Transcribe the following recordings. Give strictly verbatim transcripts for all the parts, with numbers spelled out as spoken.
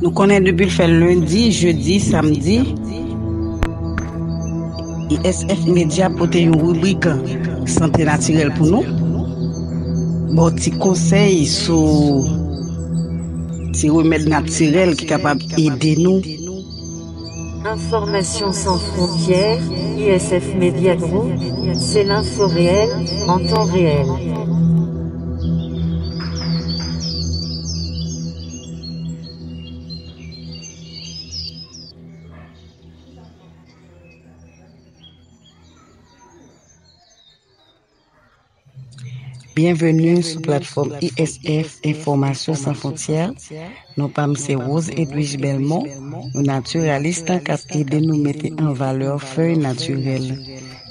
Nou konnen depi l fè lendi, jedi, samdi, I S F Media pote yon ribrik sante natirèl pou nou. Ba w ti konsèy sou ti remèd natirèl ki kapab ede nou. Information sans frontières, I S F Media Group, c'est l'info réelle, en temps réel. Byenveni sou platfòm I S F Enfòmasyon San Fwontyè. Non pa m se Rose Edwige Belmont, yon natiralis k ap ede nou mete an valè fèy natirèl.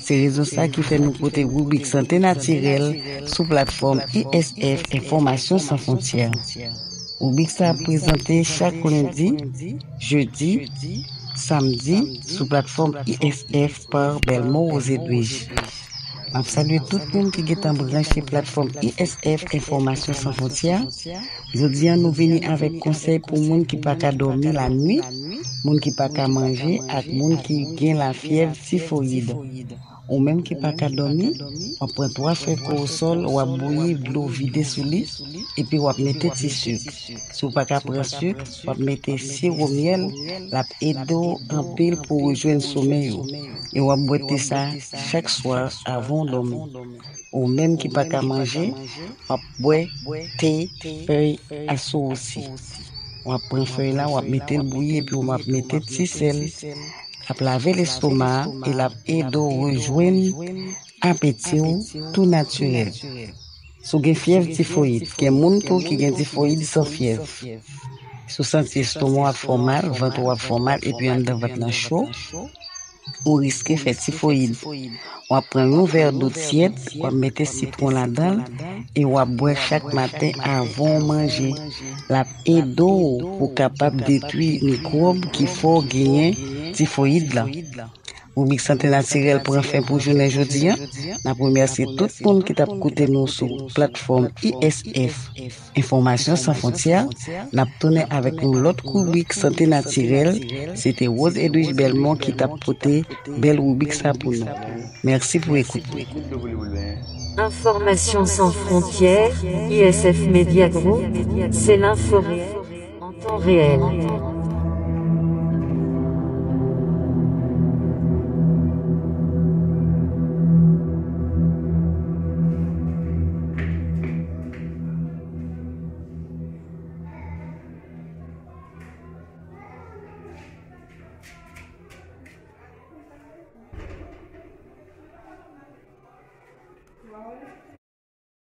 Se rezon sa ki fè nou pote ribrik sante natirèl sou platfòm I S F Enfòmasyon San Fwontyè. Ribrik sa ap prezante chak lendi, jedi, samdi sou platfòm I S F pa Belmont Rose Edwige. M ap salye tout moun ki gentan branche platfòm I S F Enfòmasyon San Fwontyè. Jodi a, nou vini avèk konsèy pou moun ki pa ka dòmi lannuit, moun ki pa ka manje ak moun ki gen lafyèv tifoyid. Ou menm ki pa ka dòmi, w ap pran twa fèy kowosòl, w ap bouyi dlo vide sou li, epi w ap mete ti sik. Si w pa ka pran sik, w ap mete siwo myèl, l ap ede w anpil pou w rejwenn somèy ou. E w ap bwè te sa chak swa avan w dòmi. Ou menm ki pa ka manje, w ap bwè te fèy asousi. W ap pran fèy la, w ap mete l bouyi, epi w ap mete ti sèl. L ap lave lestoma a e l ap ede w rejwenn apeti w tou natirèl. Si w gen fyèv tifoyid, gen moun tou ki gen tifoyid san fyèv. Si w santi estoma w ap fè w mal, vant ou ap fè w mal, epi anndan vant lan cho, ou riske fè tifoyid. W ap pran yon vè dlo tyèd, w ap mete sitwon ladan l, e w ap bwè chak maten avan w manje. L ap ede w pou w kapab detwi mikwòb ki fè w genyen tifoyid lan. Ribrik Sante Natirèl pran fen pou jounen jodi a. N ap remèsye tout moun ki t ap koute nou sou platfòm I S F Enfòmasyon San Fwontyè. N ap tounen avèk yon lòt ribrik Sante Natirèl. Se te Rose Edwige Belmont ki t ap pote bèl ribrik sa pou nou. Mèsi pou ekout. Information sans frontières, I S F Media Group, c'est l'info réelle, en temps réel.